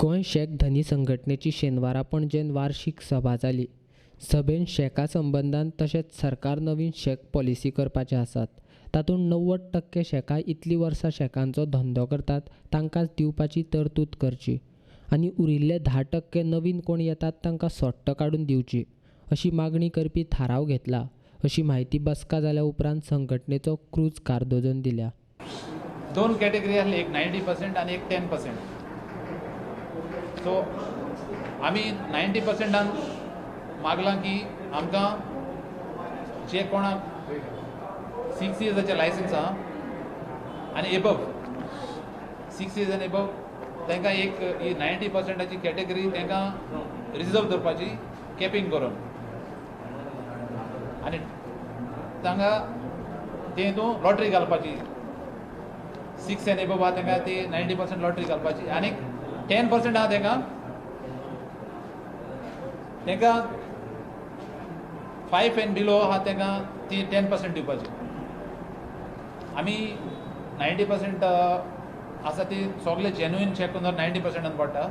Goa shack धनी संघटनेची शेनवारा पणजेन वार्षिक सभा जाली. सभेन शॅका संबंदान तशेंच सरकार नवीन शॅक पॉलिसी करपाचे आसात, तातूंत 90% शॅकां इतलीं वर्सां शॅकांचो धंदो करतात तांकांच दिवपाची तरतूद करची आनी उरिल्ले 10% नवीन कोण येतात तांकां सोट्ट काडून दिवची अशी मागणी करपी थाराव घेतला अशी म्हायती बसका जाल्या उपरांत संघटनेचो क्रूज कार्दोजोन दिल्या. दोन कॅटेगरी आसली, एक 90% आनी एक 10%. सो आमी 90%आन मागलां की आमकां जे कोणाक 6 इयर्साचें लायसन्स आहा आनी एबव 6 इयर्स आनी एबव तांकां एक ही 90%आची कॅटेगरी तांकां रिजर्व दवरपाची कॅपिंग करून आनी तांकां ते हितून लॉटरी घालपाची. 6 एन एबव आहा तांकां ती 90% लॉटरी घालपाची आनी 10% आहा तांकां तांकां 5 एन बिलो आहा तांकां ती 10% दिवपाची. आमी 90% आसा ती सगळे जेन्युइन शॅक 90%आन पडटा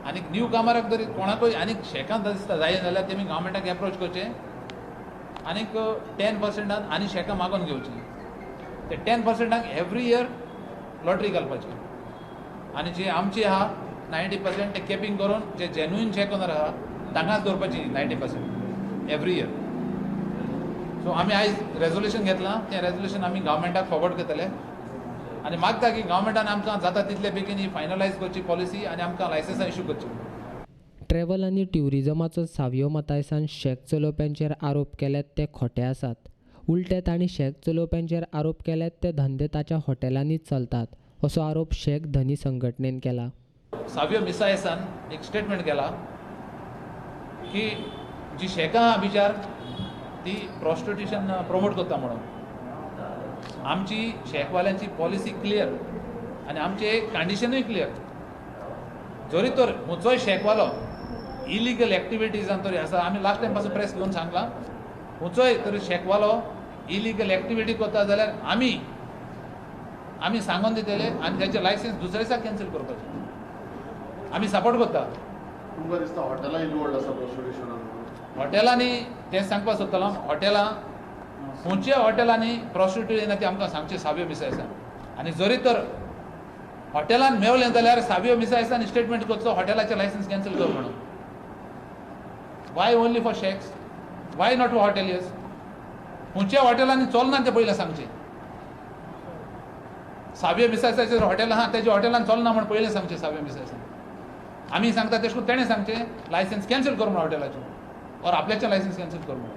आनी न्यू कामराक जरी कोणाकूय आनी शॅकांत दिसता जाय जाल्यार तेमी गव्हर्मेंटाक एप्रोच करचें आनीक 10%आन आनी शॅकां मागोवन घेवची. ते 10%आंक एवरी इयर लॉटरी घालपाची आनी जे आमची आहा 90% ते कॅपिंग करून जे जेन्युइन शॅक ओनर आहा तांकांच दवरपाची 90% एवरी इयर. सो आमी आयज रेजोल्युशन घेतलां, तें रेजोल्युशन आमी गव्हर्मेंटाक फॉरवर्ड करतले आनी मागता की गव्हर्मेंटान आमकां जाता तितले बेगीन ही फायनलायज करची पॉलिसी आनी आमकां लायसन्सां इशू करची. ट्रॅव्हल आनी ट्युरिजमाचो सावियो मतायसान शॅक चलोवप्यांचेर आरोप केल्यात ते खोटे आसात. उलटे तांणी शॅक चलोवप्यांचेर आरोप केल्यात ते धंदे ताच्या हॉटेलांनीच चलतात असो आरोप शॅक धनी संघटनेन केला. सावियो मिसायसान एक स्टेटमेंट केला की जी शॅकां आहा बिचार ती प्रॉस्टिट्युशन प्रमोट करता म्हणून. आमची शॅकवाल्यांची पॉलिसी क्लियर आनी आमचे कंडिशनूय क्लियर. जरी तर खंयचोय शॅकवालो इलिगल एक्टिविटीजान तरी आसा, आमी लास्ट टायम पासून प्रेस घेवन सांगलां, खंयचोय तरी शॅकवालो इलिगल एक्टिविटी करता जाल्यार आमी आमी सांगून दितले आनी ताचें लायसन्स दुसऱ्या दिसा कॅन्सल करपाचें. आमी सपोर्ट करता. तुमकां दिसता हॉटेलां इनवॉल्ड आसा प्रॉस्टिट्युशनान? हॉटेलांनी तें सांगपाक सोदतालो, हॉटेलां खंयच्या हॉटेलांनी प्रॉस्टिट्यूट येना ती आमकां सांगचें सावियो मिसायसान. आनी जरी तर हॉटेलान मेवलें जाल्यार सावियो मिसायसान स्टेटमेंट करचो हॉटेलाचें लायसन्स कॅन्सल कर म्हणून. Why only for shacks, why not for hoteliers? खंयच्या हॉटेलांनी चलना तें पयलें सांगचें. सावियो मिसायसाचें हॉटेल आहा तेज्या हॉटेलान चलना म्हण पयलें सांगचें सावियो मिसायसान. आमी सांगता तेश करून तेणें सांगचें लायसन्स कॅन्सल कर म्हणून हॉटेलाचें ऑर आपल्याचें लायसन्स कॅन्सल कर म्हणून.